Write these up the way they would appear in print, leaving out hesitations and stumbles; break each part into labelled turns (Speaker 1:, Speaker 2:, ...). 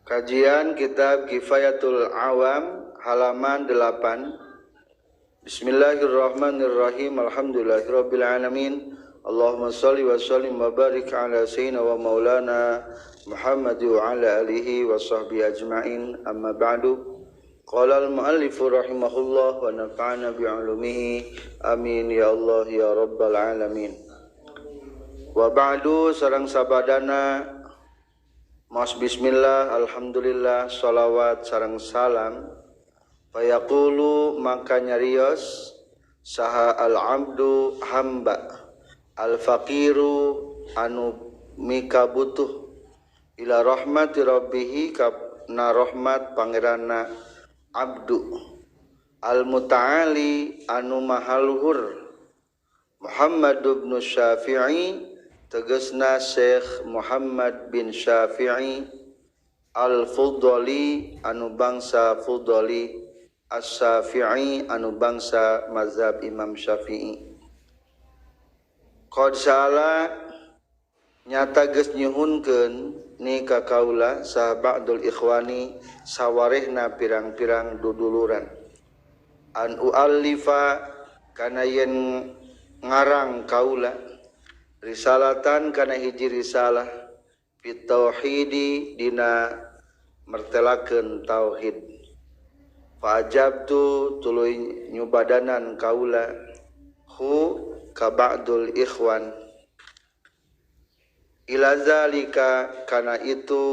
Speaker 1: Kajian kitab Kifayatul Awam halaman 8. Bismillahirrahmanirrahim. Alhamdulillahirabbil alamin. Allahumma shalli wa sallim wa barik ala sayyidina wa maulana Muhammad wa ala alihi wa sahbihi ajma'in. Amma ba'du. Qala al-muallif rahimahullah wa nafa'ana bi'ulumihi. Amin ya Allah ya rabbal alamin. Wa ba'du sareng sabadana Mas bismillah, alhamdulillah, sholawat sareng salam. Fayaqulu maka nyarios saha al-abdu hamba al-faqiru anu mika butuh ila rahmati rabbihi kana rahmat pangeranna abdu al-muta'ali anu mahaluhur Muhammad ibn Syafi'i tegesna Syekh Muhammad bin Syafi'i Al-Fudhali anu bangsa Fudhali As-Syafi'i anu bangsa mazhab Imam Syafi'i. Qad sala nyata geus nyuhunkeun ni ka kaula saha ba'dul ikhwani sawarehna pirang-pirang duduluran an uallifa kana yen ngarang kaula risalatan kana hiji risalah fit tauhidi dina mertelakeun tauhid. Fa ajabtu tuluy nyubadanan kaula hu ka ba'dul ikhwan ila zalika kana itu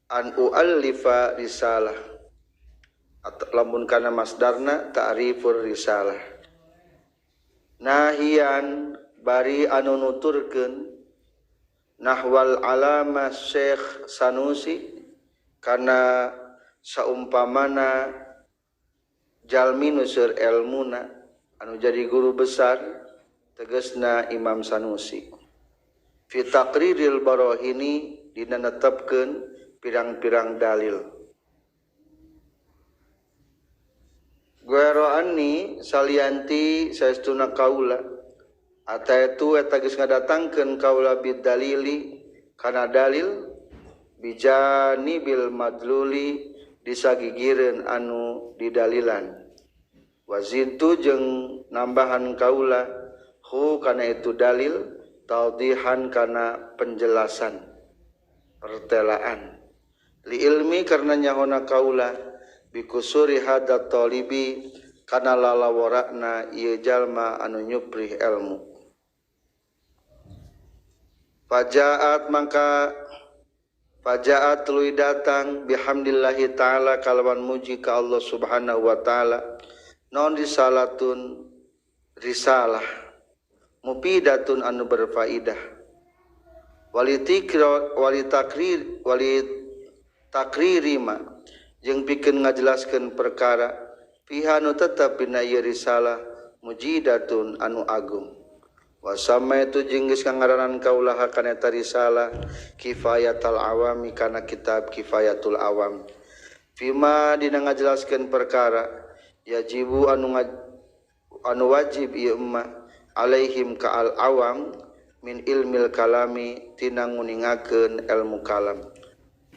Speaker 1: an uallifa risalah atau lamun kana masdarna ta'rifur risalah nahian bari anu nuturkeun nahwal alama Syekh Sanusi kana saumpamana jalmi nu seur elmuna anu jadi guru besar tegasna Imam Sanusi fi taqriril barahini dina netepkeun pirang-pirang dalil. Gueroani salianti saestuna kaula ataitu eta geus ngadatangkeun kaula bidalili kana dalil bijani bil madluli disagigireun anu didalilan wazitu jeung nambahan kaula hu kana itu dalil taudihan kana penjelasan pertelaan li ilmi karena nyahona kaula bikusuri hadat talibi kana lalawarana ieu jalma anu nyuprih ilmu. Fajaat mangka fajaat tuluy datang bihamdillahi ta'ala kalawan muji ka Allah subhanahu wa ta'ala non risalatun risalah mufidatun anu berfaidah wali takrir wali takririma jeung pikeun ngajelaskeun perkara fiha nu tetep dina ieu risalah mujidatun anu agung. Wasama itu jeung geus ngaranan kaulah kana eta risalah Kifayatul Awami kana kitab Kifayatul Awam fima dina ngajelaskeun perkara yajibu anu wajib ieu emma alaihim ka al awam min ilmil kalami tina nguningakeun ilmu kalam.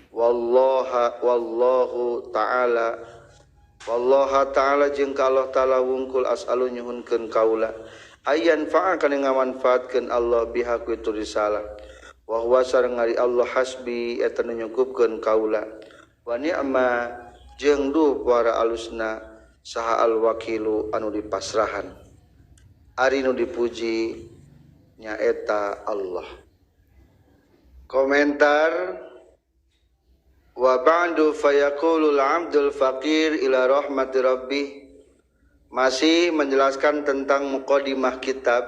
Speaker 1: Wallahu ta'ala wallaha ta'ala jeung ka Allah ta'ala wungkul as'alu nyuhunkeun kaula ayan fa'a kana ngamanfaatkeun Allah biha ku itu risalah wa huwa sareng ari Allah hasbi eta nu nyukupkeun kaula wa ni'ma jeung duh para alusna saha al wakilu anu dipasrahan ari nu dipuji nyaeta Allah. Komentar wa ba'du fayaqulul 'abdul faqir ila rahmati rabbih masih menjelaskan tentang muqaddimah kitab.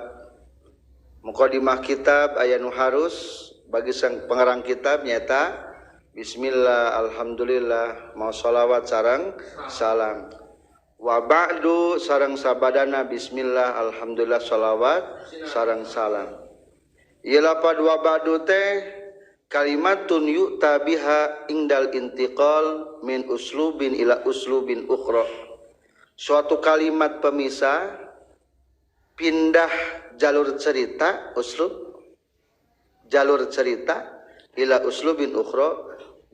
Speaker 1: Muqaddimah kitab aya nu harus bagi sang pengarang kitab nyata bismillah alhamdulillah mau sholawat sareng salam. Wa ba'du sareng sabadana bismillah alhamdulillah sholawat sareng salam. Ieu lapad wa ba'du teh kalimatun yu'ta biha indal intiqal min uslubin ila uslubin ukhra. Suatu kalimat pemisah pindah jalur cerita uslub jalur cerita ila uslubin ukhra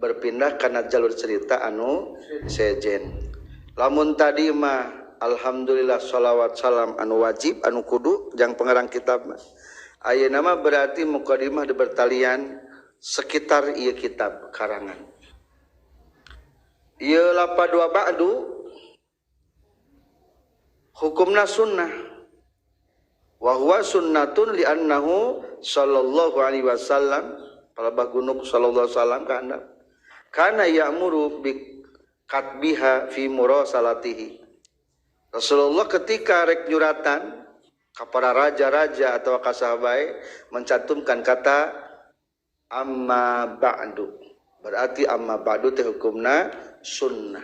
Speaker 1: Berpindah kana jalur cerita anu sejen. Lamun tadi mah alhamdulillah shalawat salam anu wajib anu kudu jang pengarang kitab mah. Ayeuna mah berarti mukadimah dibertalian sekitar ieu kitab karangan. Ieu lapad wa ba'du hukumna sunnah. Wa huwa sunnatun li'annahu sallallahu alaihi wasallam palebah gunuk sallallahu alaihi wasallam kana kana ya'muru bi katbiha fi murasalatihi. Rasulullah ketika rek nyuratan ka para raja-raja atau ka sahabat mencantumkan kata amma ba'du. Berarti amma ba'du teh hukumna sunnah.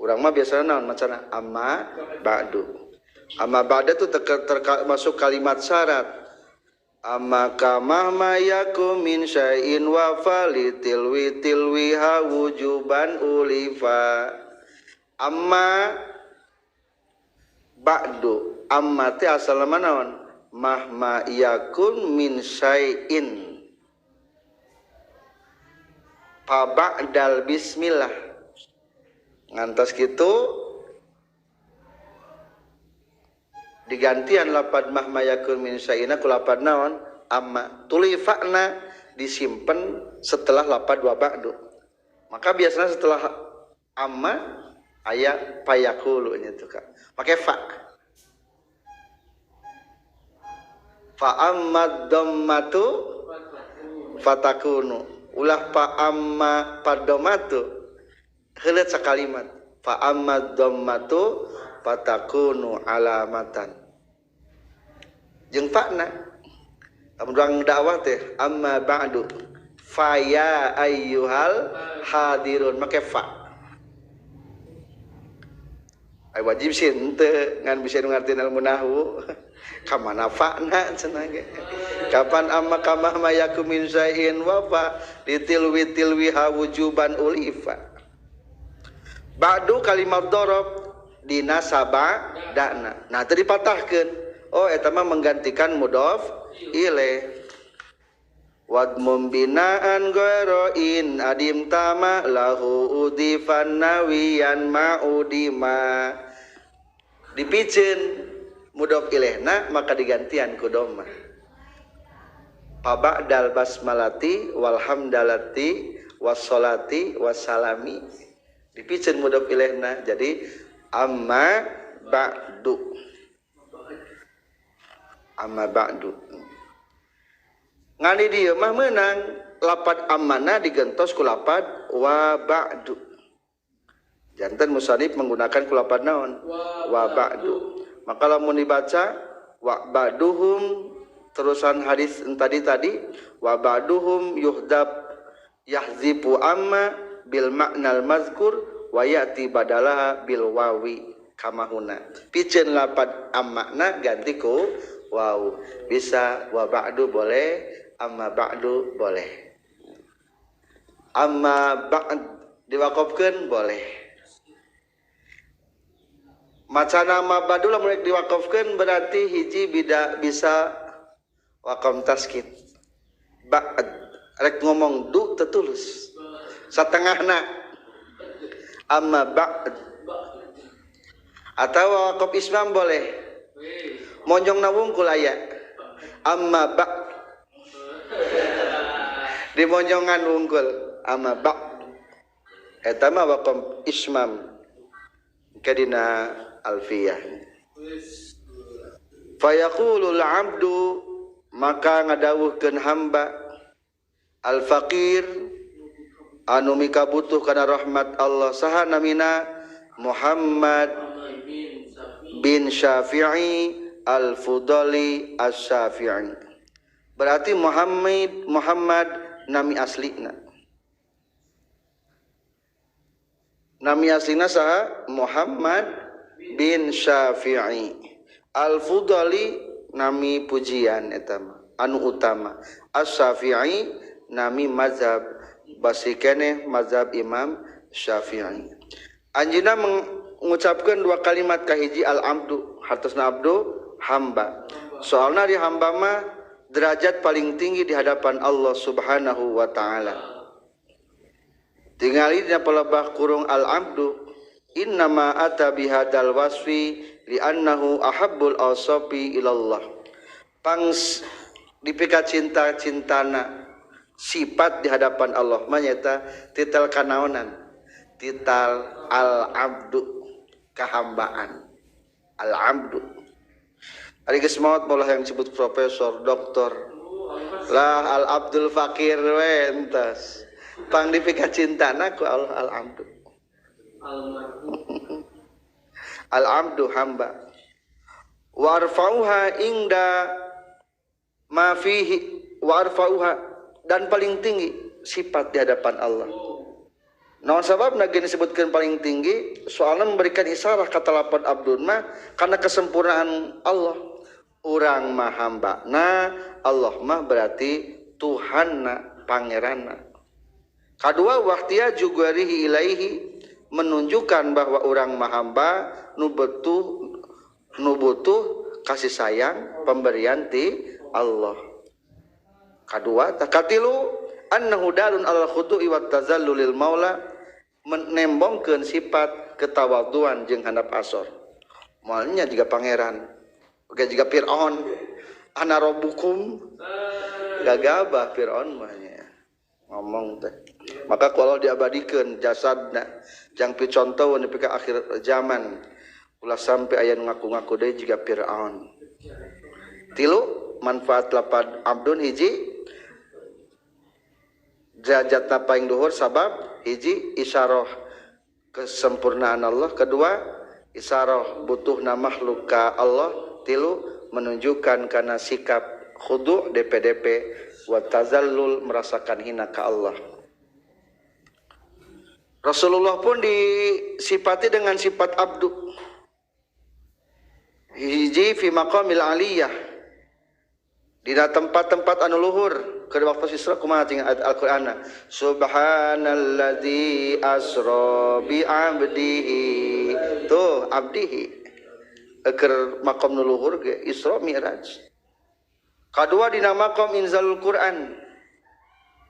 Speaker 1: Urang mah biasana naon macana amma ba'du. Amma ba'da itu termasuk kalimat syarat. Amma kama ma yakum min syai'in wa falitilwi tilwiha wujuban ulifa. Amma ba'du. Amma teh asalna naon? Mahma yakun min syai'in. Fa ba'dal bismillah. Ngantos kitu digantian lapad mahma yakun min syai'ina ku lapad naon amma tulifa'na disimpen setelah lapad wa ba'du. Maka biasanya setelah amma aya payaqulu nya tuh Kak. Make fa. Fa amma dhammatu fatakunu. Ulah fa amma padomatu heuleut sakalimat. Fa amma dhammatu fatakunu alamatan. Jeung fakna lamun urang dakwah teh amma ba'du fa ya ayyuhal hadirun make fa. Ai wajib sih henteu ngan bisa nu ngartieun ilmu nahwu. Ka mana fakna cenah ge. Kapan amma kamah mayakum min syai'in wa fa ditilwi tilwiha wujuban ulifa. Ba'du kalimat dorob dina saba dana. Nah teu dipatahkeun. Oh eta mah menggantikan mudhof ilaih. Wadmum binaan ghairoin adim tama lahu udifan nawiyan ma'udima. Dipiceun mudhof ilaihna maka digantian ku dhamma. Fa ba'dal basmalati wal hamdalati wassalati wassalami. Dipiceun mudhof ilaihna jadi amma ba'du. Amma ba'du. Ngani dieu mah meunang lapad amanah digentos ku lapad wa ba'du. Janten musannif menggunakan ku lapad naon? Wa ba'du. Maka lamun dibaca wa ba'duhum terusan hadis tadi wa ba'duhum yuhdab yahzifu amma bil ma'nal mazkur wa ya'ti badalaha bil wawi kama huna. Piceun lapad amakna ganti ku waw. Bisa wa ba'du boleh, amma ba'du boleh. Amma ba'd diwakofkeun boleh. Macana amma ba'du lamun diwakofkeun berarti hiji bida bisa wakom taskit. Ba'd rek ngomong du tetulus. Satengahna amma ba'd. Atau wakof ismam boleh. Monjongna wungkul aya amma ba' di monjongan wungkul amma ba' eta mah waqaf ismam kadina alfiyah. Fayaqulul abdu maka ngadawuhkeun hamba al faqir anu mika butuh kana rahmat Allah saha namina Muhammad bin Syafi'i Al-Fudali Asy-Syafi'i. Berarti Muhammad nami aslina. Nami aslina saha Muhammad bin Syafi'i. Al-Fudali nami pujian eta mah anu utama. Asy-Syafi'i nami mazhab basi keneh mazhab Imam Syafi'i. Anjeunna mengucapkeun dua kalimat kahiji al-abdu, hartosna abdu hamba. Soalna di hamba mah derajat paling tinggi di hadapan Allah Subhanahu wa taala. Tingali dina pelebah kurung al-abdu innama ata bihadzal wasfi li'annahu ahabbul awsafi ilallah. Pangs dipika cinta-cintana sifat di hadapan Allah mah nyaeta titel kanaonan, titel al-abdu, kahambaan. Al-abdu. Ari geus maot molah yang disebut profesor, doktor. Lah al-abdul fakir we entas. Pang dipika cintana ku Allah al-abdu. Al-abdu hamba. Warfauha ingda ma fihi warfauha, dan paling tinggi sifat di hadapan Allah. Naon sababna geus disebutkeun paling tinggi? Soalna memberikan isyarat kata lapan abdun mah karena kesempurnaan Allah. Urang mah hambana, Allah mah berarti Tuhanna, pangeranna. Kadua waktia jugarihi ilaihi, menunjukkan bahwa urang mah hamba nu butuh kasih sayang pemberian ti Allah. Kadua katilu annahu dalun alal khudu'i wat tazallulil maula, menembongkeun sifat ketawaduan jeung handap asor. Moalnya juga pangeran, oke juga Fir'aun, ana rabbukum, gagabah Fir'aun mah nya ngomong teh. Maka kalau diabadikeun jasadna jang picontoh nepi ka akhir zaman, ulah sampai aya nu ngaku-ngaku deui jiga Fir'aun. Tilu manfaat lapad abdun, hiji derajatna paling luhur sabab hiji isyarah kesempurnaan Allah, kedua isyarah butuhna makhluk ka Allah, tilu menunjukkan karena sikap khudu DPDP wa tazallul, merasakan hina ka Allah. Rasulullah pun disifati dengan sifat abdu. Hiji fi maqamil aliyah, dina tempat-tempat anu luhur. Keur waktu Isra kumaha cing Al-Qur'anna? Subhanalladzi asra bi 'abdihi. Tuh abdihi. Keur maqam nu luhur ge Isra Mi'raj. Kadua dina maqam inzalul Qur'an.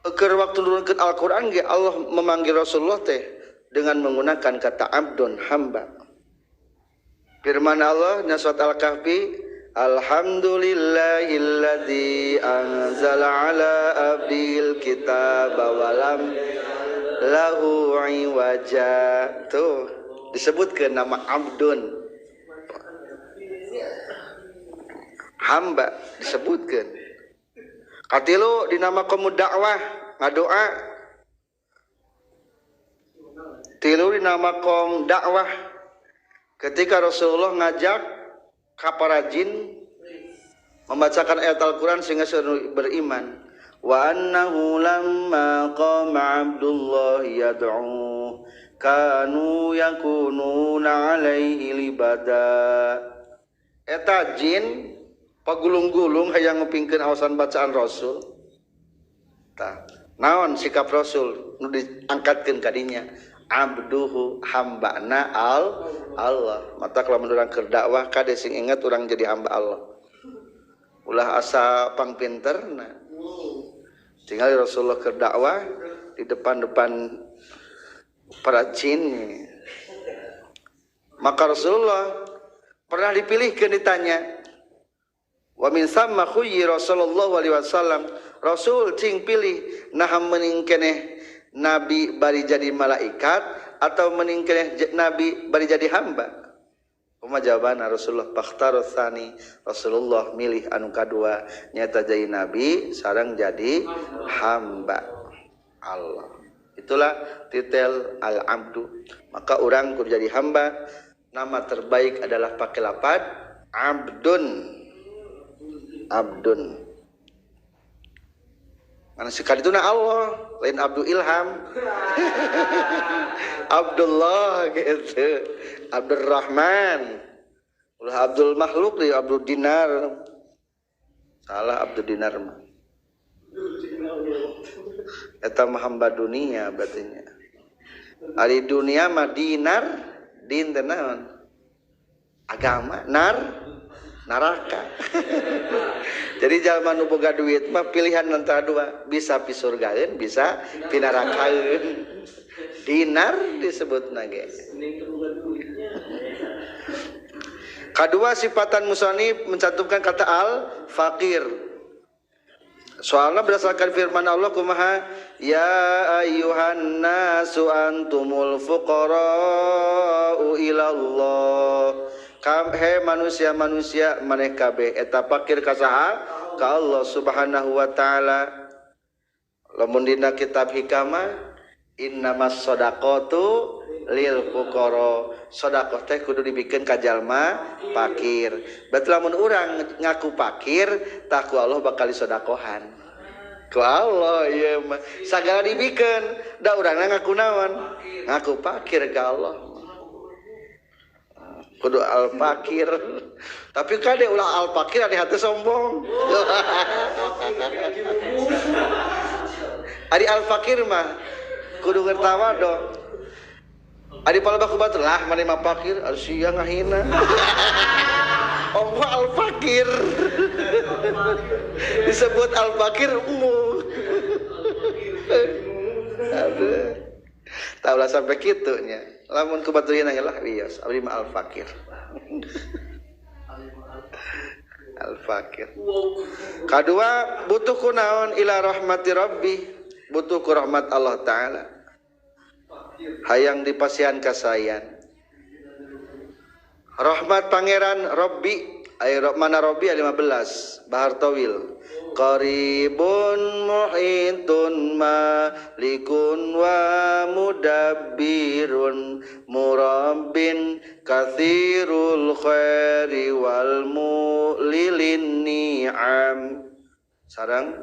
Speaker 1: Keur waktu nurunkeun Al-Qur'an ge Allah memanggil Rasulullah teh dengan menggunakan kata abdun, hamba. Firman Allah dina surat Al-Kahfi, alhamdulillahilladzi anzala ala abdil kitaba walam lahu iwaja. Tuh disebutkeun nama abdun, hamba disebutkeun. Katilu dina maqam dakwah, ngadoa. Tilu dina maqam dakwah ketika Rasulullah ngajak ka para jin membacakan ayat Al-Quran sehingga beriman. Wa annahu lamma qama Abdullah yad'u kanu yakununa alaihi libada. Eta jin pagulung-gulung hayang ngupingkeun awasan bacaan Rasul. Tah, naon sikap Rasul nu diangkatkeun ka dinya? Abduhu, hambana Allah. Mata kalau urang keur dakwah kade sing inget urang jadi hamba Allah. Ulah asa pangpinterna. Tinggal Rasulullah keur dakwah di depan-depan para jin. Maka Rasulullah pernah dipilihkeun ditanya, wa min samma khuyyira sallallahu alaihi wasallam, Rasul cing pilih naha meuning keneh nabi bari jadi malaikat atau meuning keneh nabi bari jadi hamba. Kumaha jawabanna Rasulullah? Fakhtaru tsani, Rasulullah milih anu kadua, nyata jadi nabi sareng jadi hamba Allah. Itulah titel al-abdu. Maka urang kudu jadi hamba, nama terbaik adalah pakai lapad abdun. Abdun. Mana sekali itu na Allah, lain Abdul Ilham. Abdullah gitu. Abdurrahman. Ulah Abdul Makhluk di Abdul Dinar. Salah Abdul Dinar mah. Eta mah hamba dunia berarti nya. Ari dunia mah dinar, din teh naon? Agama, nar neraka. Jadi jalma nu boga duit mah pilihan antara dua, bisa pisurgaeun, bisa pinarakaeun. Dinar disebutna ge. Kadua sifatan musannif mencantumkan kata al faqir. Soalnya berdasarkan firman Allah kumaha ya ayyuhan nasu antumul fuqara'u ilallah. He manusia-manusia maneh kabeh eta fakir ka saha? Ka Allah Subhanahu wa taala. Lamun dina kitab hikmah innamas shadaqatu lil fuqara. Sedekah teh kudu dibikeun ka jalma fakir. Berarti lamun urang ngaku fakir, tah ku Allah bakal disodakohan. Ku Allah ieu mah sagala dibikeun, da urangna ngaku naon? Ngaku fakir ka Allah. Kudu al fakir. Tapi kade ulah al fakir ari hati sombong. Ari al fakir mah kudu ngertawa dong. Ari palebah ku batur lah maneh mah fakir, ari sia ngahina. Allah al fakir. Disebut al fakir umum. Aduh. Taulah sampai kitu nya. Lamun ku batur hina lah wios, abdi mah al fakir. Al fakir. Kadua butuh ku naon ila rahmati rabbi, butuh ku rahmat Allah taala. Hayang dipasihan kasayan rahmat pangeran Robbi ay mana Robbi 15 Bahar Tawil qaribun muhitun malikun wa mudabbirun murabbin katsirul khairi wal mulilin ni'am sarang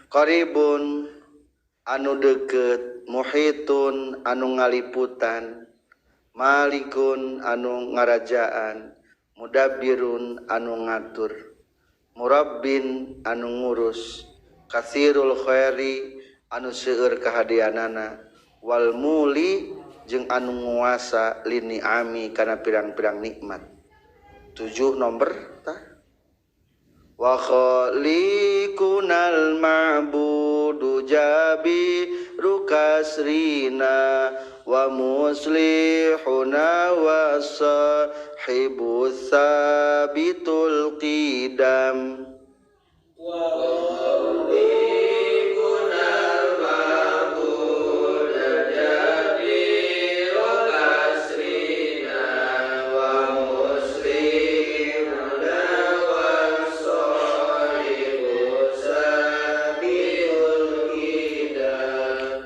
Speaker 1: qaribun anu deukeut muhitun anu ngaliputan malikun anu ngarajaan mudabbirun anu ngatur murabbin anu ngurus katsirul khairi anu seueur kahadianana wal muli jeung anu nguasa liniami kana pirang-pirang nikmat. 7 nomor tah wa khaliqunal ma'budu jabiru kasrina wa muslihuna wa sahibu sabitul qidam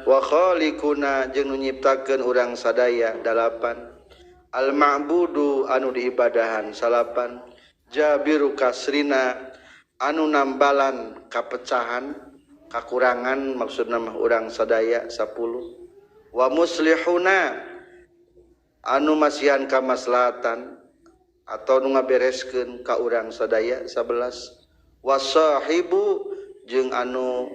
Speaker 1: wa khaliquna jeung nu nyiptakeun urang sadaya 8 al ma'budu anu diibadahan 9 jabiru kasrina anu nambalan kapecahan kakurangan maksudna mah urang sadaya 10 wa muslihuna anu masihan kamaslahatan atau nu ngabereskeun ka urang sadaya 11 wasahibu jeung anu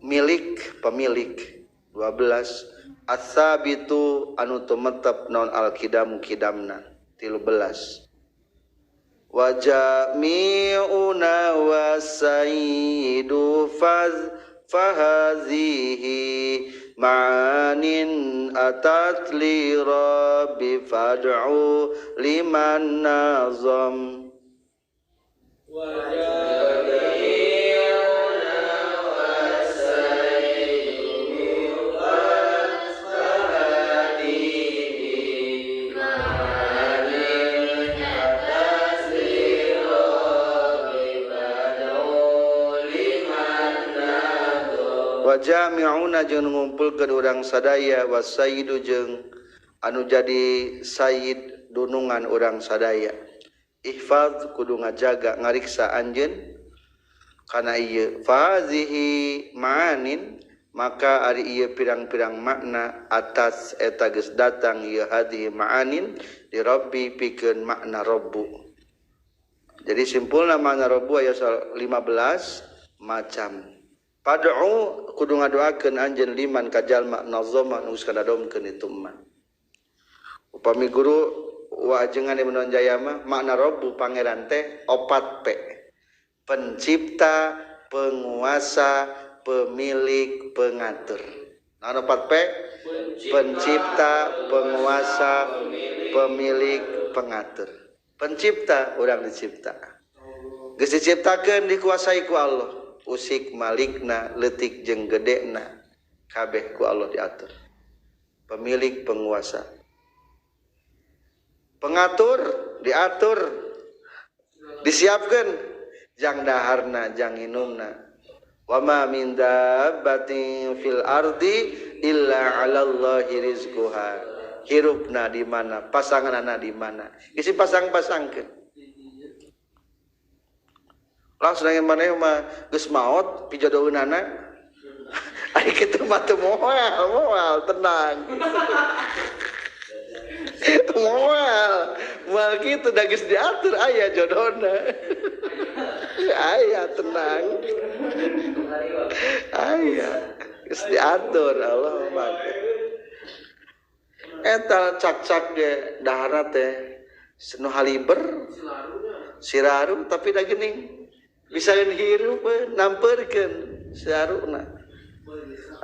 Speaker 1: milik pemilik 12 asabitu anu tumetep non alkidamu kidamna 13 wa jami'una wasayyidu faz fahazihi ma'anin atat li rabbi fad'u liman nazam wa jami'una jeung ngumpulkeun urang sadaya wasayyidu jeung anu jadi sayyid dunungan urang sadaya ihfaz kudu ngajaga ngariksa anjeun kana ieu fazihi ma'anin maka ari ieu pirang-pirang makna atas eta geus datang ieu hadhihi ma'anin di rabbi pikeun makna rabbu. Jadi simpulna makna rabbu aya 15 macam. Pad'u kudu ngadoakeun anjeun liman ka jalma nazama nu geus kadadomkeun itu mah. Upami guru wa ajengan Ibnu Jaya mah makna Robbu pangeran teh 4 P. Pencipta, penguasa, pemilik, pengatur. Nah, 4 P? Pencipta, penguasa, pemilik, pengatur. Pencipta urang dicipta. Geus diciptakeun dikuasai ku Allah. Usik malikna leutik jeung gedena kabeh ku Allah diatur. Pemilik, penguasa, pengatur diatur, disiapkan jang daharna jang inumna. Wa ma min dabbatin fil ardi illa 'ala Allahi rizquha. Hirupna di mana, pasanganna di mana, isi pasang-pasangkeun. Langsung yang mana mah geus maot pijodoheunana. Ari kitu mah teu moal, tenang. Moal, moal kitu da geus diatur aya jodohna. Aya tenang. Aya geus diatur Allah mah. Eta cak-cak ge daharna teh nu haliber siraru tapi da geuning bisa hirup namperkeun saruna.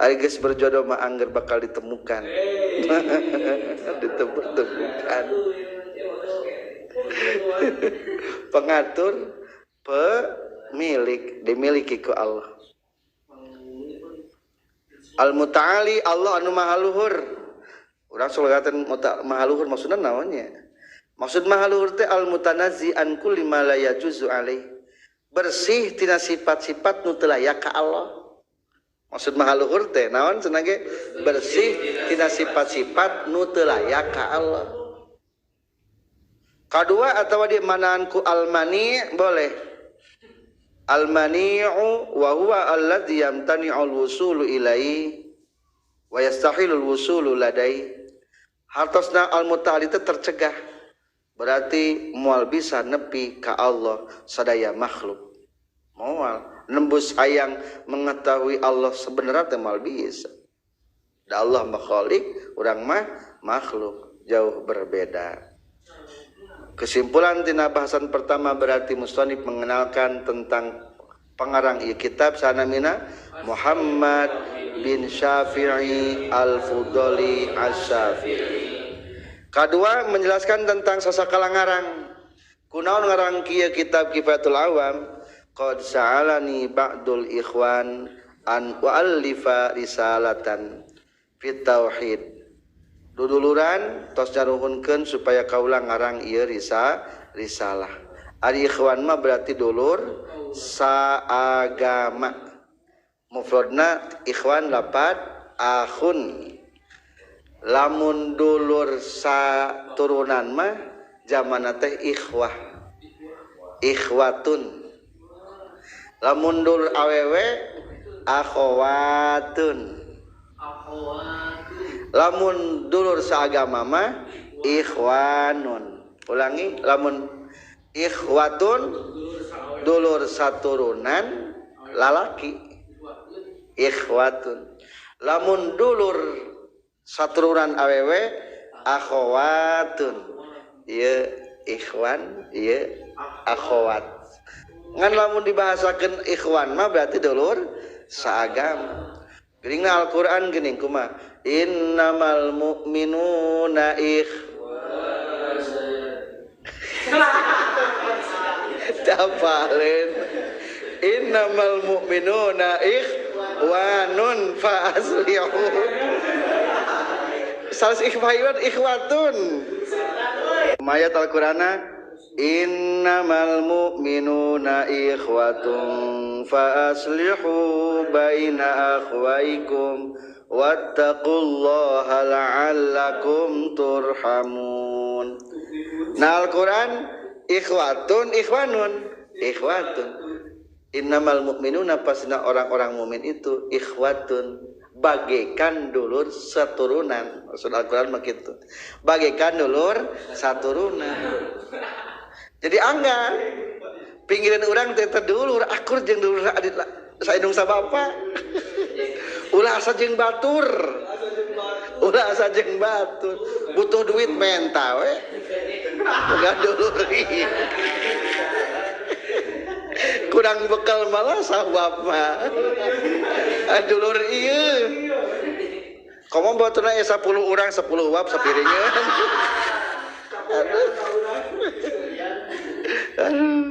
Speaker 1: Ari geus berjodoh mah angger bakal ditemukan. Ditemukan. Pengatur, pemilik, dimiliki ku Allah. Al-Muta'ali Allah anu maha luhur. Urang salawatan maha luhur maksudna naon nya? Maksud maha luhur teh al-mutanazzi an kulli ma la yajuzu alaih. Bersih tina sifat-sifat nu teu layak ka Allah. Maksud maha luhur teh naon cenah ge? Bersih tina sifat-sifat nu teu layak ka Allah. Kadua atawa di manaan ku al-mani boleh. Al-mani'u wa huwa alladzi yamtani'u al-wusulu ilaihi wa yastahilu al-wusulu ladai. Hartosna al-muta'ali teh tercegah. Berarti moal bisa nepi ka Allah sadaya makhluk. Moal nembus hayang mengetahui Allah sebenarnya teh moal bisa. Da Allah mah khalik, urang mah makhluk, jauh berbeda. Kesimpulan tina bahasan pertama berarti musannif mengenalkan tentang pengarang ieu kitab sanamina Muhammad bin Syafi'i Al-Fudhali Asy-Syafi'i. Kedua menjelaskan tentang sasakala ngarang. Kunaon ngarang kieu kitab Kifayatul Awam? Qad sa'alani ba'dul ikhwan an u'allifa risalatan fit tauhid. Duduluran tos nyaruhunkeun supaya kaula ngarang ieu risalah. Ari ikhwan mah berarti dulur saagama. Mufradna ikhwan lapat akhun. Lamun dulur saturunan mah zamanna teh ikhwah, ikhwatun. Lamun dulur awewe akhwatun. Lamun dulur saagama mah ikhwanun. Ulangi, lamun ikhwatun dulur saturunan lalaki ikhwatun. Lamun dulur saturunan awewe akhwatun. Ieu ikhwan, ieu akhwat. Ngan lamun dibahasakeun ikhwan mah berarti dulur saagama. Geuning Al-Qur'an geuning kumaha? Innamal mu'minuna ikhwan. Dapalin. Innamal mu'minuna ikhwanun fa aslihu. Salah ikhwan ikhwatun. Ayat Al-Qur'ana innamal mu'minuna ikhwatun fa aslihu baina akhwaikum wattaqullaha la'allakum turhamun. Nah Al-Qur'an ikhwatun ikhwanun ikhwatun. Innamal mu'minuna pasna orang-orang mukmin itu ikhwatun, bagaikan dulur saturunan. Maksud Al-Qur'an mah kitu. Bagaikan dulur saturunan. Jadi anggar pinggiran urang teh dulur akur jeung dulur adit Saindung sa bapa. Ulah asa jeung batur. Ulah asa jeung batur. Butuh duit menta we. Boga dulur. Kurang bekal malah sawab mah. Dulur ieu. Komo baturna aya 10 urang 10 wap sapiringeun. Aduh. Aduh.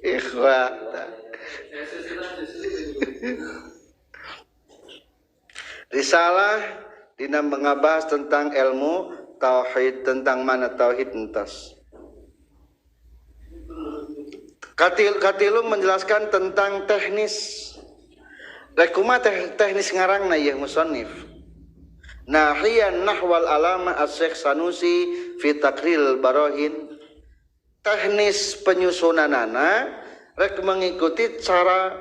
Speaker 1: Ikhwah. Risalah dina mengabahas tentang ilmu tauhid, tentang mana tauhid entas. Katilu menjelaskan tentang teknis. Rek kumaha teknis ngarangna ieu musannif. Nahiyan nahwal alama asy-Syekh Sanusi fi Taqril Barahin. Teknis penyusunanana rek mengikuti cara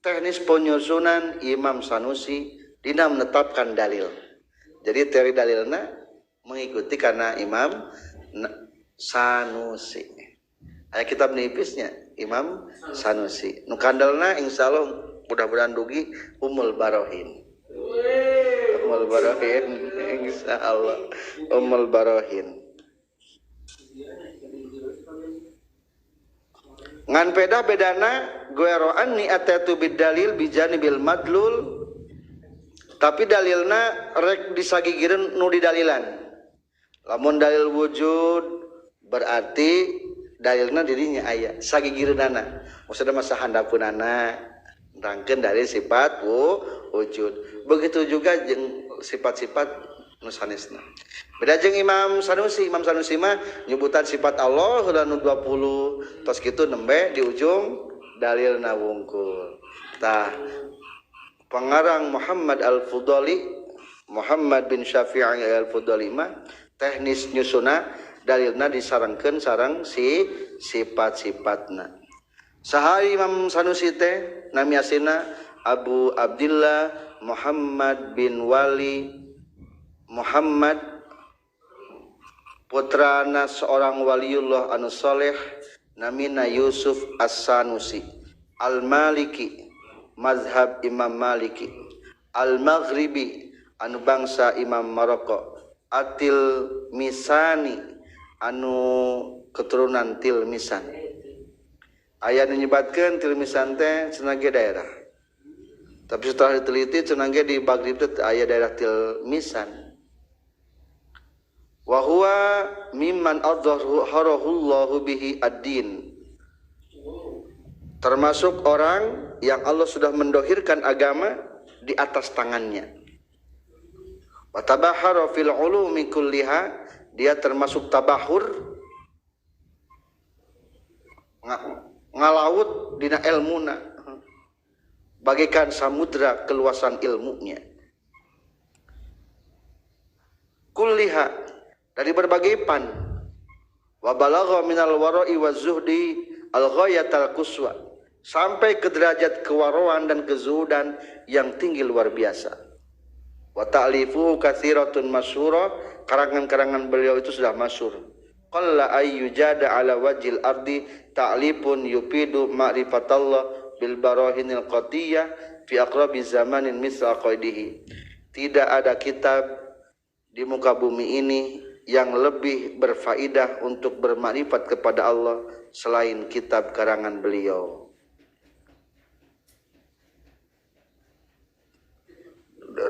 Speaker 1: teknis penyusunan Imam Sanusi dina menetapkan dalil. Jadi teori dalilna mengikuti karena Imam Sanusi. Aya kitab nipisnya Imam Sanusi. Nu kandalna insyaallah mudah-mudahan dugi Ummul Barohin. Ummul Barohin insyaallah Ummul Barohin. Ngan peda bedana guero anni atatu bid dalil bijanibil madlul, tapi dalilna rek disagigireun nu didalilan. Lamun dalil wujud berarti dalilna dirinya aya sagigireunana, maksudna masa handapeunana nerangkeun dari sifat wujud. Begitu juga jeung sifat-sifat nu sanesna. Beda jeung Imam Sanusi. Imam Sanusi mah nyebutan sifat Allah heula nu 20 tos kitu nembe di ujung dalilna wungkul. Tah pengarang Muhammad Al-Fudhali, Muhammad bin Syafi'i Al-Fudhali mah teknis nyusuna dalilna disarengkeun sareng si sifat-sifatna. Saha Imam Sanusi teh nami asina Abu Abdillah Muhammad bin Wali Muhammad, putrana seorang waliullah anu soleh namina Yusuf As-Sanusi Al-Maliki, mazhab Imam Maliki, Al-Maghribi anu bangsa Imam Maroko, Atil Misani anu keturunan Tilmisan. Aya nu nyebatkeun Tilmisan teh cenah ge daerah, tapi setelah diteliti cenah ge di Maghrib teh aya daerah Tilmisan. Wa huwa mimman adhharahullahu bihi ad-din, termasuk orang yang Allah sudah mendohirkan agama di atas tangannya. Wa tabahara fil ulumi kulliha, dia termasuk tabahur, ngalaut dina ilmuna, bagaikan samudra keluasan ilmunya. Kulliha, dari berbagai pan. Wa balagha minal wara'i waz-zuhdi al-ghayatal quswa, sampai ke derajat kewaraan dan kezuhudan yang tinggi luar biasa. Wa ta'lifuhu katsiratun masyhura, karangan-karangan beliau itu sudah masyhur. Qalla ayyujada ala wajhil ardi ta'lifun yufidu ma'rifatallah bil barahinil qatiyah fi aqrabi zamanin misla qaidihi. Tidak ada kitab di muka bumi ini yang lebih berfaedah untuk bermakrifat kepada Allah selain kitab karangan beliau.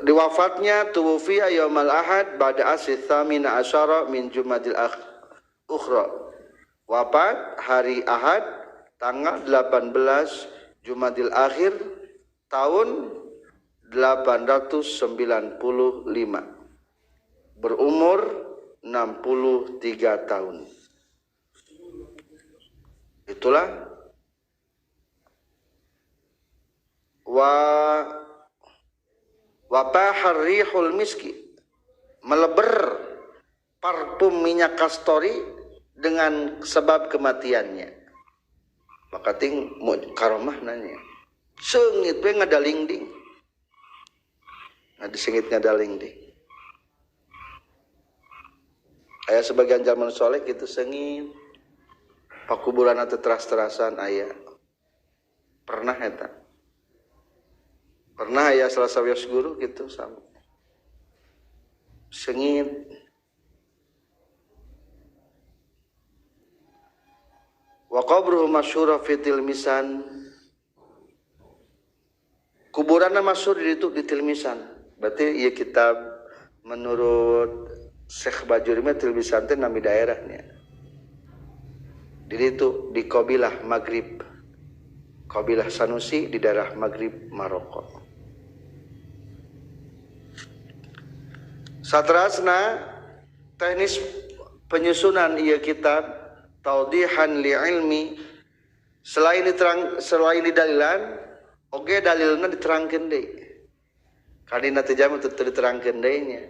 Speaker 1: Di wafatnya tuwfiya yaumal ahad ba'da asri thamina asyara min jumadil ukhra. Wafat hari Ahad tanggal 18 Jumadil Akhir tahun 895. Berumur 63 tahun. Itulah wa wapahar rihul miski, meleber parfum minyak kastori dengan sebab kematiannya. Maka ting karomah nanya sengit we ngadalingding, ngadisengit ngadalingding. Aya sebagian zaman soleh gitu sengit pakuburan atau teras-terasan aya pernah eta. Pernah ya salah sawios guru gitu sama. Sengit. Wa qabruhu masyhura fi Tilmisan. Kuburanna masyhur di ditu di Tilmisan. Berarti ieu kitab menurut Syekh Bajuri mah Tilmisan teh nami daerahnya. Di ditu di Qabilah Maghrib. Qabilah Sanusi di daerah Maghrib Maroko. Satrasna teknis penyusunan ieu kitab taudihan li ilmi selain diterang selain didalilan oge dalilna diterangkeun deui. Kadina teu jamu teu diterangkeun deui nya.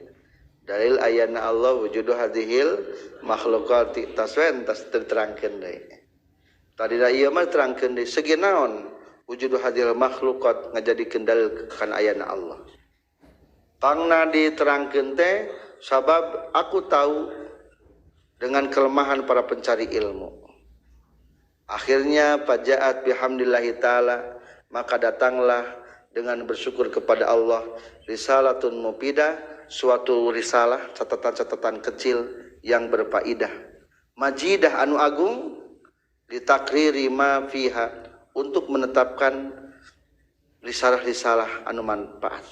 Speaker 1: Dalil ayana Allah wujudu hadhil makhluqati taswen tas diterangkeun deui. Tadina ieu mah diterangkeun deui segi naon wujudu hadhil makhluqat ngajadikeun dalil kana ayana Allah. Tangna diterangkeun teh sabab aku tahu dengan kelemahan para pencari ilmu. Akhirnya fajaat bihamdillahi taala, maka datanglah dengan bersyukur kepada Allah risalatun mufidah, suatu risalah catatan-catatan kecil yang berfaedah. Majidah anu agung litakriri ma fiha, untuk menetapkan risalah-risalah anu manfaat.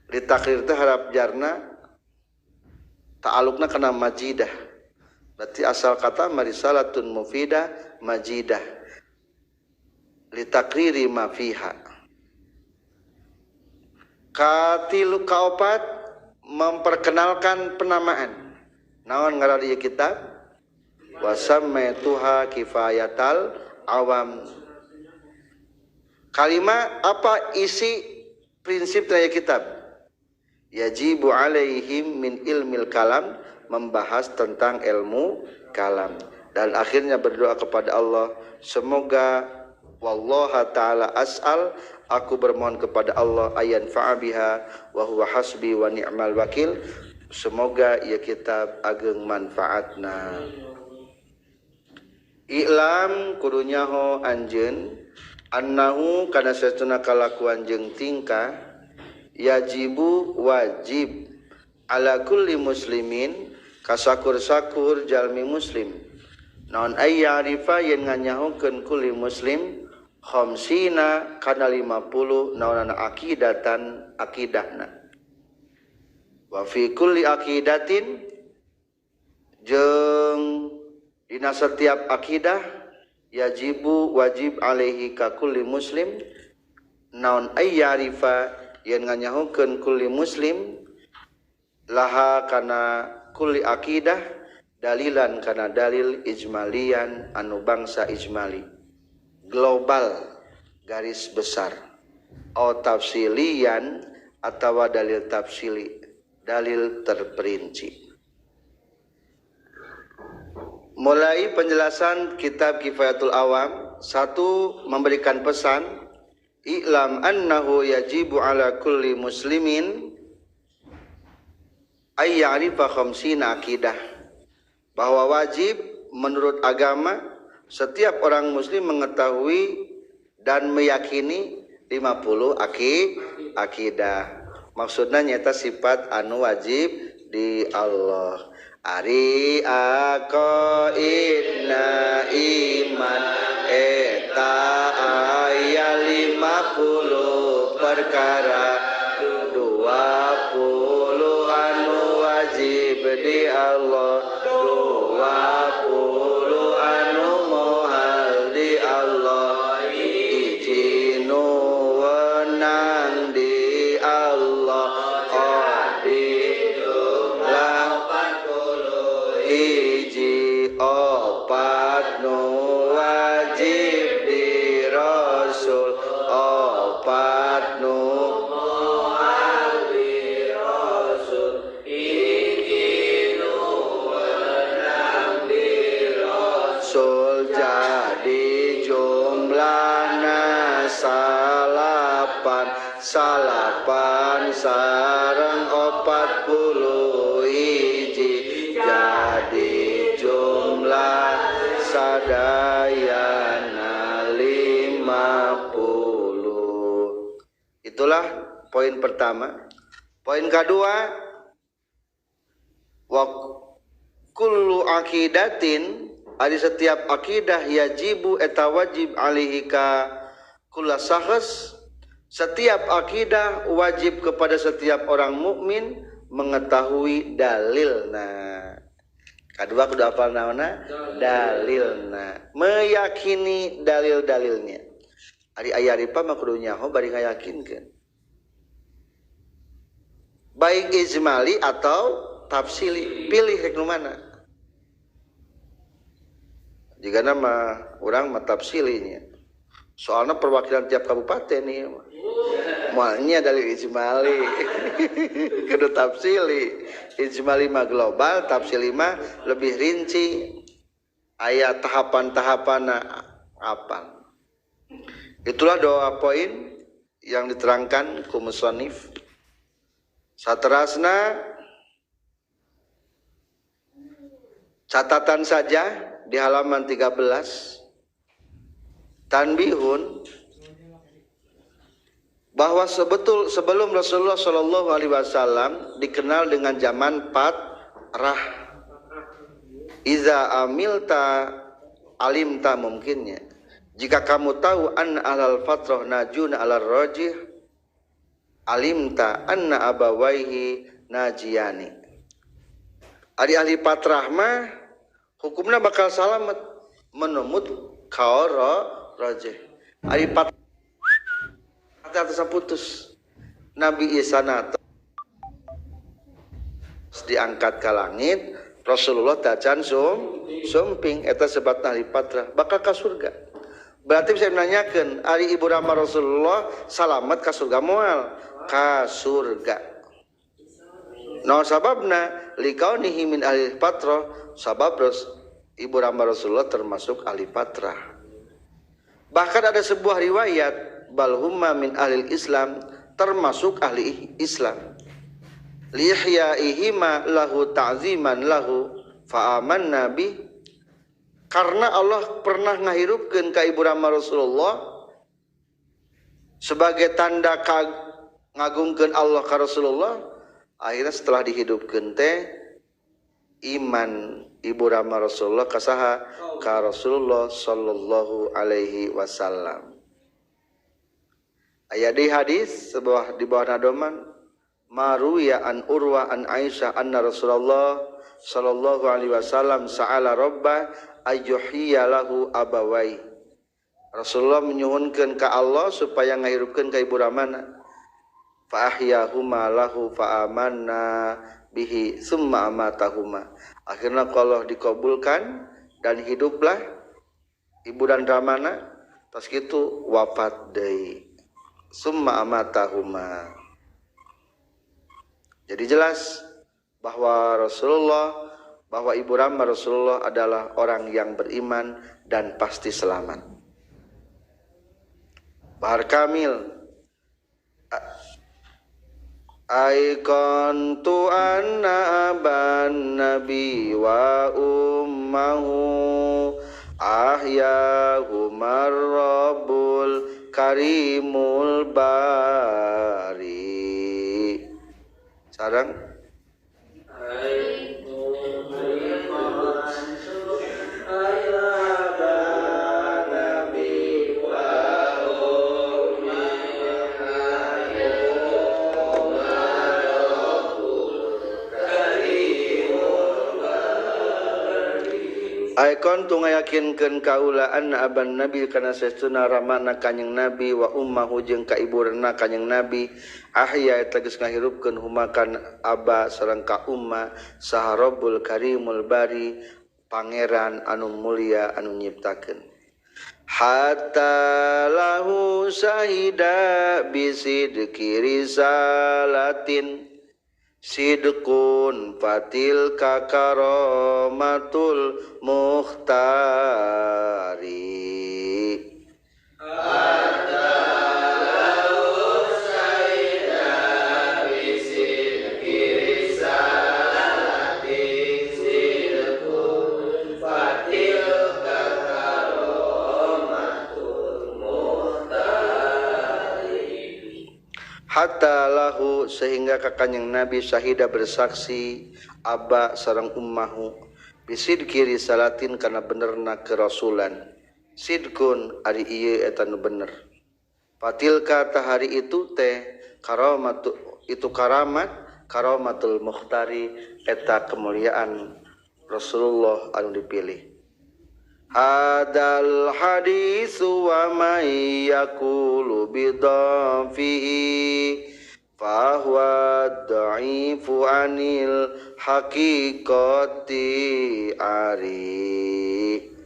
Speaker 1: Litakrir teh harap jarna ta'alukna kana majidah. Berarti asal kata marisalatun mufidah majidah litakriri ma fiha. Katilu kaopat memperkenalkan penamaan. Naon ngaran ieu kitab? Wasammaituha kifayatal awam. Kalima apa isi prinsip dari kitab? Yajibu alaihim min ilmil kalam, membahas tentang ilmu kalam. Dan akhirnya berdoa kepada Allah, semoga wallaha ta'ala as'al, aku bermohon kepada Allah ayan fa'abiha wa huwa hasbi wa ni'mal wakil, semoga ia kitab ageng manfaatna. I'lam kudu nyaho anjeun annahu kana satuna kalakuan jeung tingkah yajibu wajib ala kulli muslimin kasakur-sakur jalmi muslim naon ayyarifa yen nganyahokeun kulli muslim khamsina kana 50 naonana akidatan akidahna wa fi kulli akidatin jeung dina setiap akidah yajibu wajib alaihi ka kulli muslim naon ayyarifa yen nganyahokeun kulli muslim laha kana kulli akidah dalilan kana dalil ijmalian anu bangsa ijmali global garis besar au tafsilian atawa dalil tafsili dalil terperinci. Mulai penjelasan kitab Kifayatul Awam, satu memberikan pesan i'lam annahu yajibu ala kulli muslimin ay ya'rifa khamsina akidah, bahwa wajib menurut agama setiap orang muslim mengetahui dan meyakini 50 akidah. Maksudnya nyata sifat anu wajib di Allah. Ari aqaidna iman eta aya 50 perkara 20 anu wajib di Allah, 20 anu mohal di Allah, hiji nu wenang di Allah, adi jumlah 40 hiji opat nu wajib di Rasul, opat nu mohal di Rasul, hiji nu wenang di Rasul, jadi jumlahna salapan, salapan sareng 40 hiji, jadi jumlah sadayana 50. Itulah poin pertama. Poin kedua, wa kullu aqidatin ari setiap akidah yajibu eta wajib alaihi ka kulla syakhs, setiap akidah wajib kepada setiap orang mukmin mengetahui dalilna. Kadua kudu apal naonna? Dalilna. Meyakini dalil-dalilnya. Ari aya ripa mah kudu nyaho bari ngayakinkeun. Baik ijmali atau tafsili, pilih rek nu mana. Jika nama orang mah tafsilinya. Soalnya perwakilan tiap kabupaten nih. Moalnya dalil ijmali. Kudu tafsili. Ijmali mah global, tafsili mah lebih rinci. Aya tahapan-tahapan apa. Itulah dua poin yang diterangkan ku musannif. Saterasna catatan saja di halaman 13 tanbihun bahwa sebelum Rasulullah Shallallahu Alaihi Wasallam dikenal dengan zaman patrah. Iza amilta alimta mungkinnya. Jika kamu tahu an alal fatrah najuna alal rajih alimta anna abawaihi najiyani. Ari ahli patrah mah hukumna bakal salamet menumut kaoro rajih. Ari patrah atas putus Nabi Isa diangkat ke langit, Rasulullah tacan sumping eta sebat ahli patrah bakal ka surga. Berarti bisa menanyakan ari ibu rama Rasulullah salamet ka surga moal? Ka surga. No sababna likaunihi min ahli patrah, sabab ibu rama Rasulullah termasuk ahli patrah. Bahkan ada sebuah riwayat balhumma min ahli Islam, termasuk ahli Islam. Lihyaihima lahu ta'ziman lahu fa'amanna bi, karena Allah pernah ngahirupkeun ka ibu rama Rasulullah sebagai tanda ngagungkeun Allah ka Rasulullah. Akhirnya setelah dihidupkeun teh iman ibu rama Rasulullah ka saha? Ka Rasulullah sallallahu alaihi wasallam. Aya di hadis sebuah di bawah nadoman maruya an Urwah an Aisyah anna Rasulullah sallallahu alaihi wasallam sa'ala rabbah ayyuhiyya lahu abawai. Rasulullah menyuhunkeun ka Allah supaya ngahirupkeun ka ibu ramana. Fa ahyahuma lahu fa amanna bihi summa amatahuma. Akhirnya kalau dikabulkan dan hiduplah ibu dan ramana, tas kitu wafat deui. Summa amatahuma. Jadi jelas bahwa Rasulullah, bahwa ibu rama Rasulullah adalah orang yang beriman dan pasti selamat. Bahar Kamil aikontu anna aban nabi wa ummahu ahyahumar rabbul karimul bari. Sarang Aikon tu ngayakinkeun kaula anna aban nabi kana saestuna ramana kanjing nabi wa ummahu jeung ka iburna kanjing nabi ahya eta geus ngahirupkeun humakan aba sareng ka umma saha Rabbul Karimul Bari pangeran anu mulia anu nyiptakeun hatta lahu syahida bisidqi risalatin sidqun fatil kakaramatul muhtari. Hatta lahu sehingga ka kanjing Nabi syahida bersaksi aba sareng ummahu bisidqi risalatin kana benerna kerasulan. Sidqun ari ieu eta nu bener. Fatilka tahari itu teh karamatu itu karamat karamatul mukhtari eta kemuliaan Rasulullah anu dipilih. Hadal hadisu wa may yaqulu bidhafihi fahuwa dha'ifu anil haqiqati ari.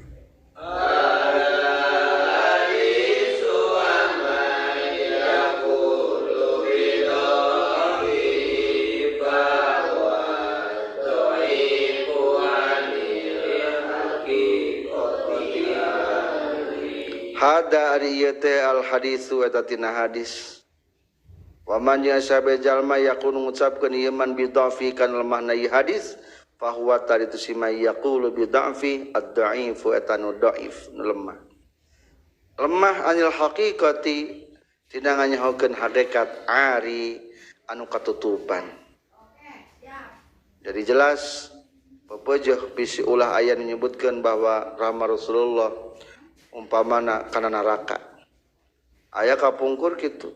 Speaker 1: Hada ari ieu teh al hadisu eta tina hadis. Wa man yasabe jalma yaqulu ngucapkeun ieu man bidhafi kan lemahna ieu hadis fa huwa taritu sima yaqulu bidhafi ad-dha'ifu eta nu dhaif nu lemah. Lemah anil haqiqati tina nganyahokeun hakikat ari anu katutupan. Jadi jelas pepeujeuh bisi ulah aya menyebutkeun bahwa rahmah Rasulullah umpamana kana neraka aya kapungkur kitu.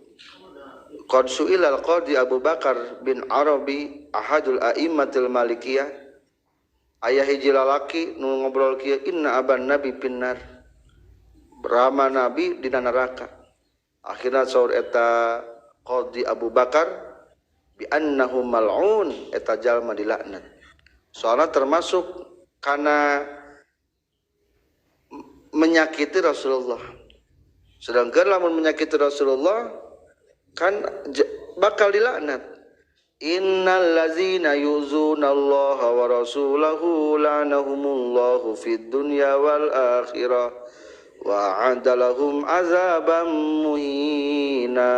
Speaker 1: Qad su'ila al-qadi Abu Bakar bin Arabi ahadul a'immatil malikiyah aya hiji lalaki nu ngobrol kieu inna aban nabi finnar rama nabi dina neraka. Akhirna saur eta qadi Abu Bakar bi annahu mal'un eta jalma dilaknat soalna termasuk kana menyakiti Rasulullah. Sedangkan lamun menyakiti Rasulullah kan bakal dilaknat. Innal ladzina yuzunallaha wa rasulahu la'anahumullahu fid dunya wal akhirah wa a'adda lahum azaban muhina.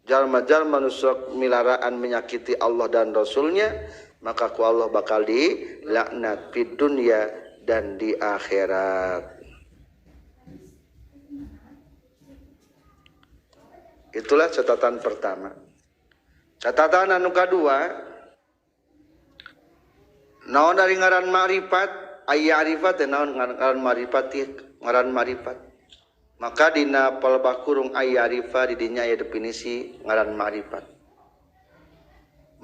Speaker 1: Jalma-jalma nu sok milaraan menyakiti Allah dan Rasulnya, maka ku Allah bakal dilaknat fid dunya dan di akhirat. Itulah catatan pertama. Catatan anu kadua, naon dari ngaran ma'rifat, aya arifat teh naon ngaran ma'rifat, ngaran ma'rifat. Maka dina palebah kurung aya arifat di dinya aya definisi ngaran ma'rifat.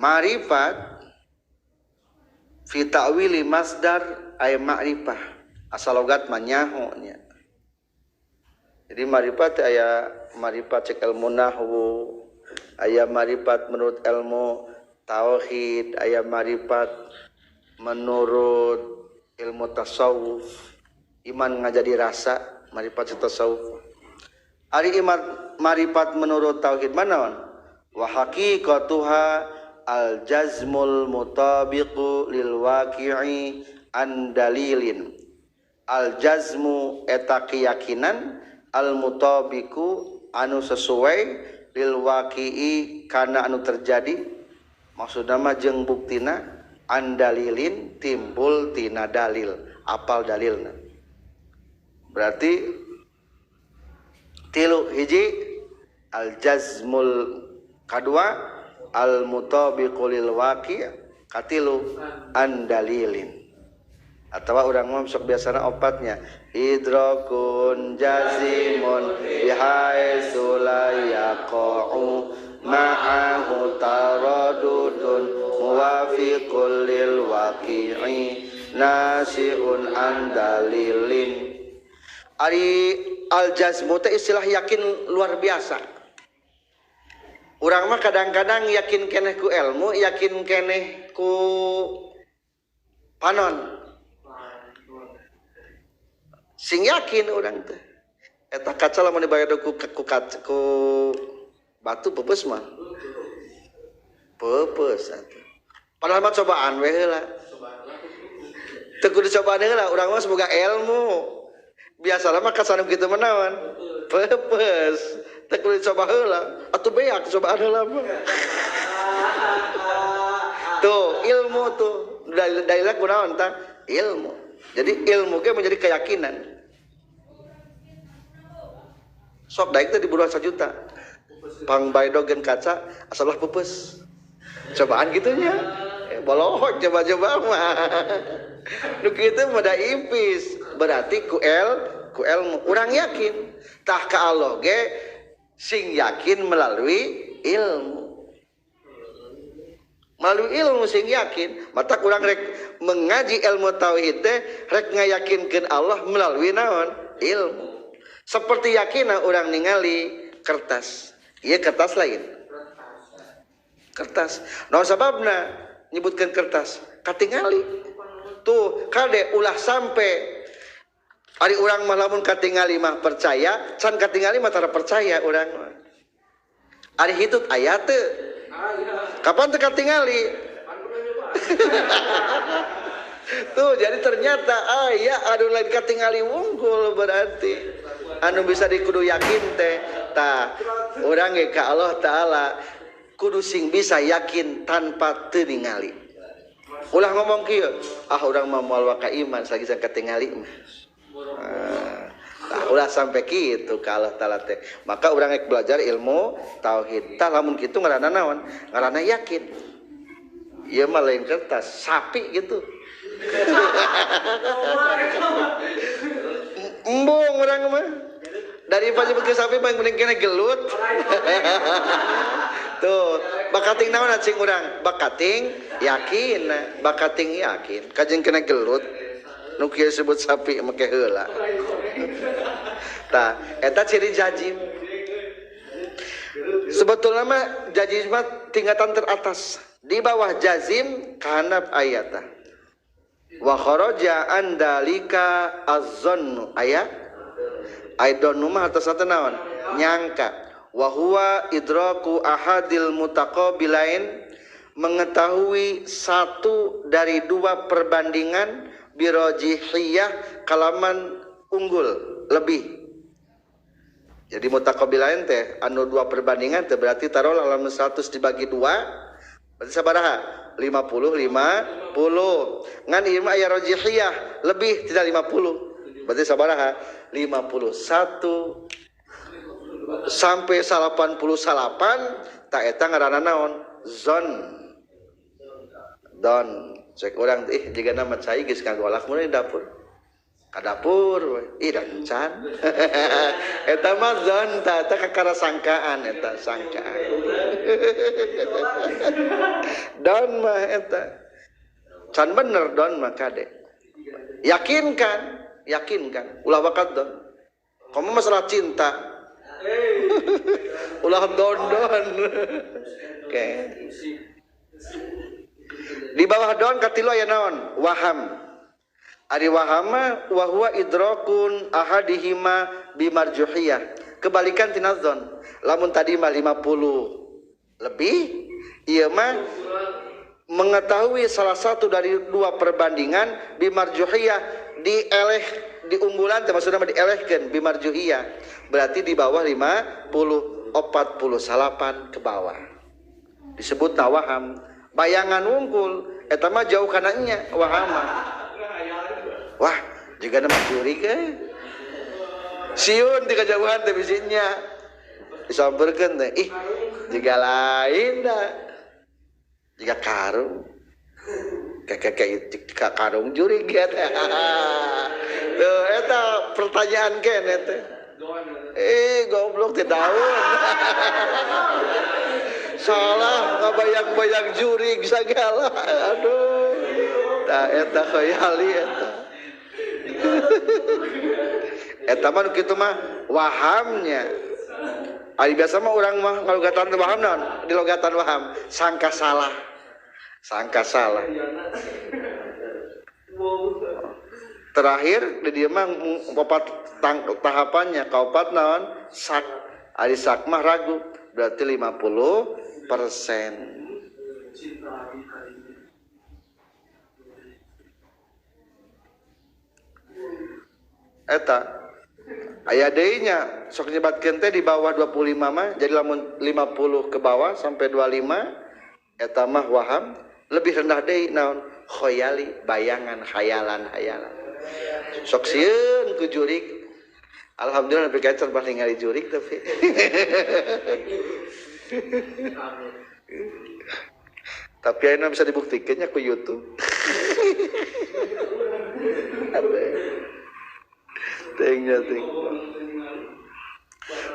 Speaker 1: Ma'rifat fi ta'wili masdar aya ma'rifah asal logat mah nyaho nya. Jadi ma'rifat aya ma'rifat cek ilmu nahwu, aya ma'rifat menurut ilmu tauhid, aya ma'rifat menurut ilmu tasawuf. Iman ngajadi rasa ma'rifat tasawuf. Ari iman ma'rifat menurut tauhid manaon? Wa haqiqatuha al jazmul mutabiqu lil waqi'i an dalilin. Al jazmu eta keyakinan al mutabiqu anu sesuai lil waqi'i kana anu terjadi, maksudna mah jeung buktina an dalilin timbul tina dalil, apal dalilna. Berarti tilu hiji al jazmul, kadua al mutabiqu lil waqi', katilu an dalilin. Atawa urang mah sok biasana opatnya idrakun jazimun bihaitsu la yaqa'u ma'ahu taradudun muwafiqul lil waqi'i nasi'un an dalilin. Ari al jazmu teh istilah yakin luar biasa. Urang mah kadang-kadang yakin keneh ku ilmu, yakin keneh ku panon. Sing yakin urang teh. Eta kaca lamun dibayar ku batu peupeus mah. Peupeus atuh. Padahal mah cobaan we heula. Teu kudu cobaan heula, urang mah semoga ilmu. Biasana mah kasanu kitu mah naon? Peupeus. Teu kudu coba heula, atuh beak cobaan heula mah. Tuh, ilmu tuh. Dalilna kunaon tah? Ilmu. Jadi ilmu ge menjadi keyakinan. Sok daik teh diburuan 1 juta. Pangbaedogeun kaca asal lah peupeus. Cobaan gitunya. Bolohok coba-coba mah. Nu kitu mah da ipis. Berarti ku ilmu urang yakin. Tah ka Allah ge sing yakin melalui ilmu. Melalui ilmu sing yakin, mata kurang rek mengaji ilmu tauhid teh rek ngayakinkeun Allah melalui naon? Ilmu. Seperti yakinna urang ningali kertas. Ieu kertas lain. Kertas. Naon sababna nyebutkeun kertas? Katingali. Tuh, kade ulah sampai ari urang mah lamun katingali mah percaya, can katingali mah tara percaya urang mah. Ari hitut aya teu? Kapan teu katingali? Tuh, jadi ternyata aya anu lain katingali wungkul berarti. Anu bisa dikudu yakin teh. Tah, urang ge ka Allah Taala kudu sing bisa yakin tanpa teu ningali. Ulah ngomong kieu, ah urang mah moal waka iman salagi can katingali mah. Nah, ulah sampai kitu ka Allah Taala teh. Maka urang rek belajar ilmu tauhid. Tah lamun kitu ngaranna naon? Ngaranna yakin. Ieu mah lain kertas, sapi gitu. Embung urang mah. Daripada nyebutkeun sapi mah mending kena gelut. Tuh, bakating naon cing urang? Bakating yakin, bakating yakin. Kajeng kena gelut. Nu kieu sebut sapi make heula. Tah, eta ciri jazim. Sebetulnya mah jazim mah tingkatan teratas. Di bawah jazim kahanap ayata. Wa kharaja andalika az-zannu aya. Aidonu mah atasna naon? Nyangka. Wa huwa idraku ahadil mutaqabilain, mengetahui satu dari dua perbandingan birojihiyah kalaman unggul lebih. Jadi mutaqabilain teh anu dua perbandingan teh berarti taruhlah lamun 100 dibagi 2 berarti sabaraha? 50 50. Ngan ieu mah aya rojihiyah lebih tidak 50. Berarti sabaraha? 51 sampai 88 tak eta ngaranna naon? Zon. Don. Cek urang ih jiga nama cai geus ngagolak mun di dapur. Ka dapur we. Ih dan can. Eta mah zon ta eta kakara sangkaan eta sangkaan. Don mah eta. Can bener don mah kade. Yakinkan, yakinkan ulah wakat don. Kamu masalah cinta. Ulah don-don. Oke. Di bawah don katilu aya naon? Waham. Ari wahama wa huwa idrakun ahadihima bimarjuhiyah. Kebalikan tina zon. Lamun tadi mah 50 lebih, ieu mah mengetahui salah satu dari dua perbandingan bimarjuhiyah dieleh diunggulan teh maksudna mah dielehkeun bimarjuhiyah. Berarti di bawah 50 48 ke bawah. Disebut waham. Bayangan wungkul eta mah jauh kana nya wahama. Wah, juga nama curi ke. Siun di kejauhan teh bisinya. Disamperkeun teh. Ih, jiga lain dah. Jiga karung. Kayak karung jurig ya teh. Tuh eta pertanyaan kene teh. Eh, goblok teh daun. Salah ngabayang-bayang jurig segala. Aduh. Tah eta khayali eta. Eta mah kitu mah wahamnya. Ari biasa mah urang mah ngalogatan waham naon? Di logatan waham, sangka salah. Sangka salah. Terakhir di dieu mah opat tahapannya, kaopat naon? Sak. Ari sak mah ragu, berarti 50%. Eta aya deui nya sok nyebatkeun teh di bawah 25 mah jadi lamun 50 ke bawah sampai 25 eta mah waham, lebih rendah deui naon? Khoyali, bayangan, khayalan, hayalan. Sok sieun ku jurig. Alhamdulillah nepi ka can pernah ningali jurig tapi. Tapi ayeuna bisa dibuktikannya ku YouTube. Teuing nya teuing.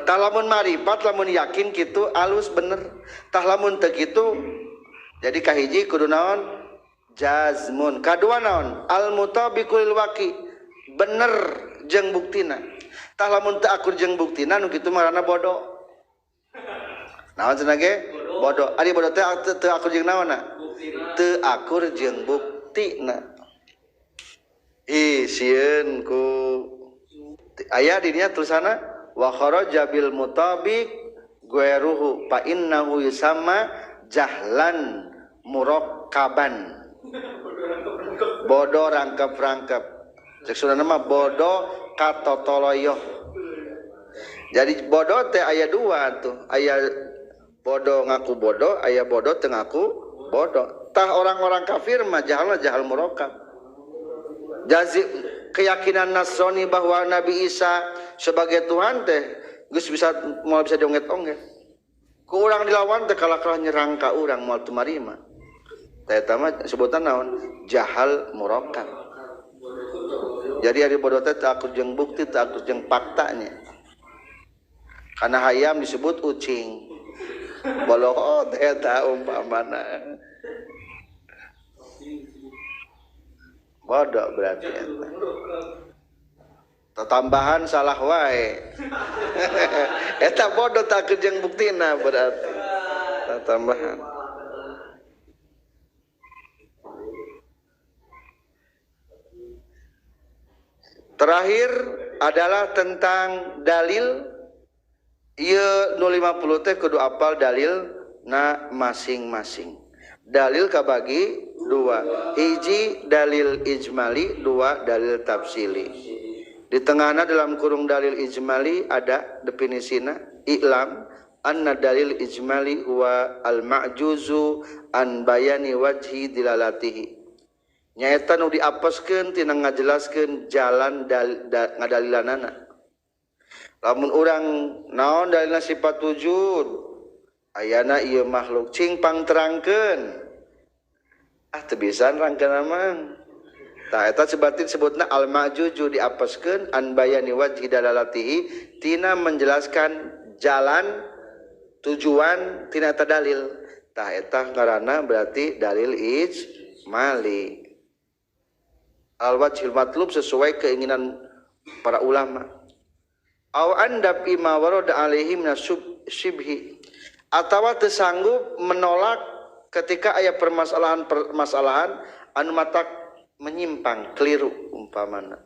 Speaker 1: Tah lamun maripat lamun yakin kitu alus bener. Tah lamun teu kitu jadi kahiji kudu naon? Jazmun. Kadua naon? Al mutabiqul waqi. Bener jeung buktina. Tah lamun teu akur jeung buktina nu kitu marana bodoh. Naon cenah ge? Bodoh. Ari bodoh teh teu akur jeung naonna? Teu akur jeung buktina. Ih sieun ku aya di dinya tulisanna wa kharaja bil mutabiq ghairuhu fa innahu yusamma jahlan murakkaban. Bodoh rangkep-rangkep. Cek sunana mah bodoh katotoloyoh. Jadi bodoh teh aya dua tuh, aya bodoh ngaku bodoh, aya bodoh teu ngaku bodoh. Tah orang-orang kafir mah jahalna jahal murakkab. Jazi keyakinan Nasrani bahwa Nabi Isa sebagai Tuhan teh geus bisa moal bisa dionget-onget. Ku urang dilawan teh kalah-kalah nyerang ka urang moal tumarima. Tah eta mah sebutan naon? Jahal murakkab. Jadi ari bodoh teh teu akur jeung bukti, teu akur jeung faktanya. Karena hayam disebut ucing. Bodoh teh eta umpamana. Bodoh berarti eta. Tambahan salah wae. Eta bodoh tak jeung buktina berarti. Tambahan. Terakhir adalah tentang dalil. Ieu nu 50 teh kudu apal dalil na masing-masing. Dalil kabagi dua, hiji dalil ijmali, dua dalil tafsili. Di tengahna dalam kurung dalil ijmali ada definisina i'lam anna dalil ijmali huwa al-ma'juzu an bayani wajhi dilalatihi. Nyaeta nu diapeskeun tina ngajelaskeun jalan ngadalilanana. Lamun urang naon dalilna sifat wujud, ayana ieu makhluk cing pangterangkeun. Ah teu bisa nerangkeun mah. Tah eta sebatin sebutna al-ma'juju diapeskeun an bayani wajhi dalalatihi tina menjelaskan jalan tujuan tina eta dalil. Tah eta ngaranna berarti dalil ijmali. Al-wajhil matlub sesuai keinginan para ulama. Aw andab ima warada alaihi minasybhi atawa teu sanggup menolak ketika aya permasalahan-permasalahan anu matak menyimpang keliru umpamana.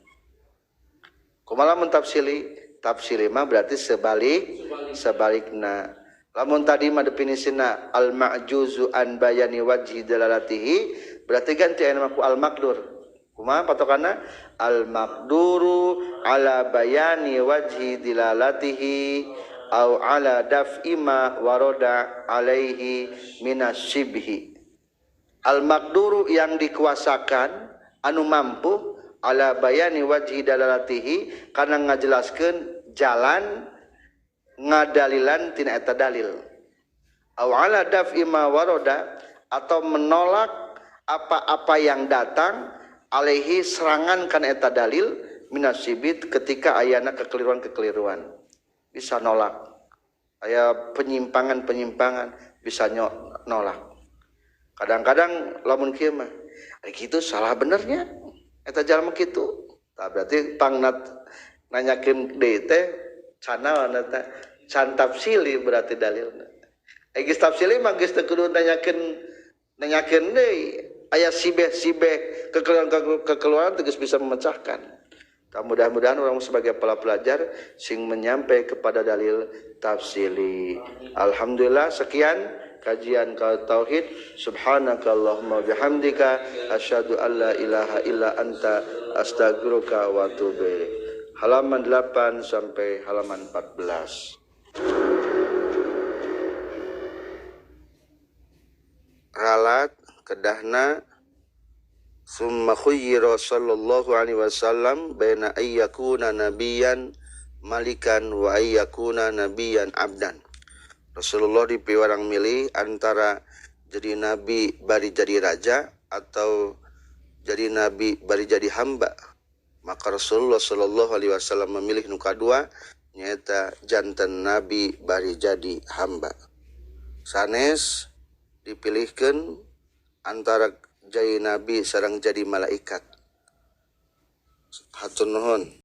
Speaker 1: Kumaha mun tafsili? Tafsili mah berarti sebalik sebalikna. Lamun tadi mah definisina al-ma'juzu an bayani wajhi dalalatihi berarti ganti aya ku al-maqdur. Kumaha patokanna? Al-maqduru ala bayani wajhi dilalatihi au ala daf'i ma warada alaihi minasyibhi. Al-maqduru yang dikuasakan anu mampu ala bayani wajhi dalalatihi karena ngajelaskeun jalan ngadalilan tina eta dalil. Au ala daf'i ma warada atau menolak apa-apa yang datang alaihi serangan kan eta dalil minasibit ketika ayana kekeliruan-kekeliruan bisa nolak, aya penyimpangan-penyimpangan bisa nolak. Kadang-kadang lamun kieu mah kitu salah benernya eta jalma kitu. Tah berarti pangnat nanyakeun deui teh canaon eta can tafsili berarti dalilna. Geus tafsili mah geus teu kudu nanyakeun deui. Aya sibeh-sibeh kekeliruan tegas bisa memecahkan. Mudah-mudahan orang sebagai para pelajar sing menyampai kepada dalil tafsili. Alhamdulillah sekian kajian tauhid. Subhanakallahumma bihamdika asyhadu an la ilaha illa anta astaghfiruka wa atubu ilaik. Halaman 8 sampai halaman 14. Ralat kedahna summa khuyyira sallallahu alaihi wasallam baina ayyakuna nabiyyan malikan wa ayyakuna nabiyan abdan. Rasulullah dipiwarang milih antara jadi nabi bari jadi raja atau jadi nabi bari jadi hamba. Maka Rasulullah sallallahu alaihi wasallam memilih nu kadua, nyaeta janten nabi bari jadi hamba. Sanes dipilihkeun antara jadi nabi sareng jadi malaikat. Hatur nuhun.